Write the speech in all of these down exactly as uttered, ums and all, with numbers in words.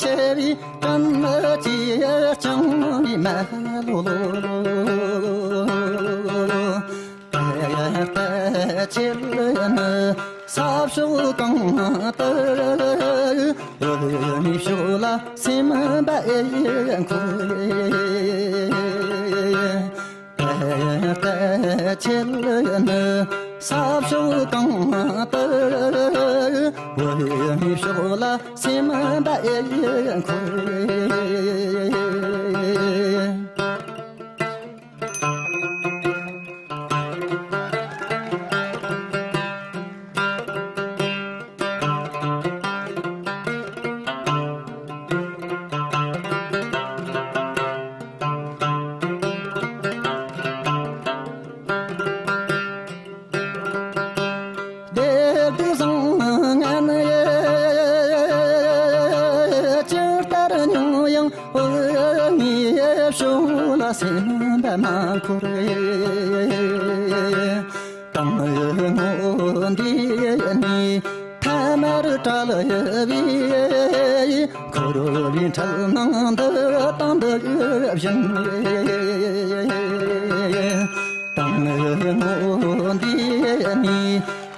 ཆེ་བའི་བྲན་གྱིས་བཅིངས་པའི་མ་ལོ་ལོ། ད་ལྟ་ཁྱེད་ནི་ས་ཕྱོགས་གང་དུ། འོ་མའི་ཕྱོགས་ལ་སེམས་པ་འཁོར། ད་ལྟ་ཁྱེད་ནི་ས་ཕྱོགས་གང་དུ། འོ་མའི་ཕྱོགས་ལ་སེམས་པ་འཁོར། བདེ་སྡུག་བཟང་ངན་ཇི་ལྟར་མྱོང་ཡང་། འོ་མའི་ཕྱོགས་ལ་སེམས་པ་མ་འཁོར། དང་སྔོན་འདི་ནས་ཐ་མལ་བྲལ་བའི། འཁོར་བའི་འཁྲུལ་སྣང་འདི་དང་འདི་བཞིན། དང་སྔོན་འདི་ནས་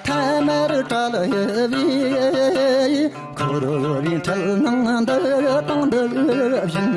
ཐ་མལ་བྲལ་བའི། འཁོར་བའི་འཁྲུལ་སྣང་འདི་དང་འདི་བཞིན།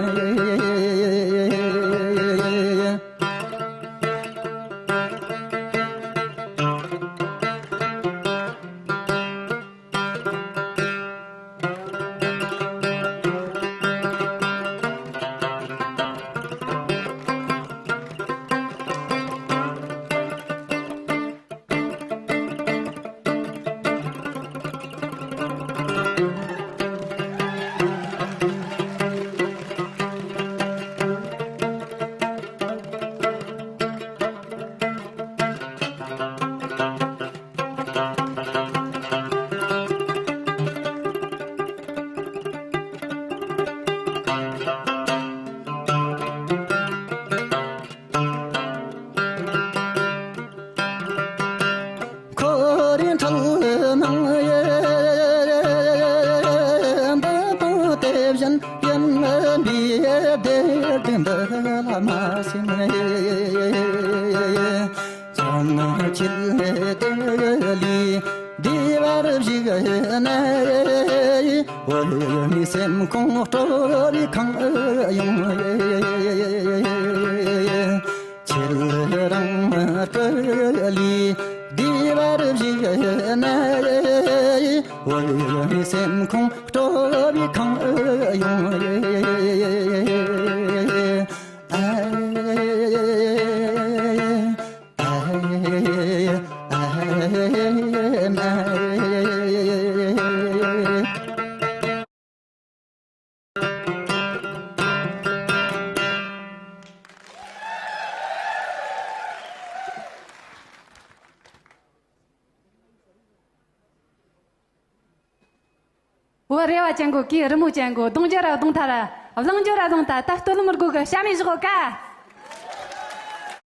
འཁོར་བའི་འཁྲུལ་སྣང་ཡི་འདི་དང་དེ་བཞིན་ཡིན་པའི་བདེ་སྡུག་འདི་ལ་མ་སེམས། བྱང་ཆུབ་བདེ་ལས་བདེ་བར་བཞུགས་ནས། འོ་མའི་སེམས་ཁོང་སྤྲོ་བའི་ཁམས་ཡོང་། ཁྱེད་རང་སྤྲོ་ལས་བདེ་བར་བཞུགས་ནས། འོ་མའི་སེམས་ཁོང་སྤྲོ་བའི་ཁམས་ཡོང་། བུ་རེ་བ་ཅན་གོ། གི་རི་མོ་ཅན་གོ། གདོང་རྒྱུ་ར་གདོང་ཐ་ར། གླང་རྒྱུ་ར་གླང་ཐ། ད་སྟོད་ལུང་མི་དགོ་གི་བྱ་མེད་བཞག་ག།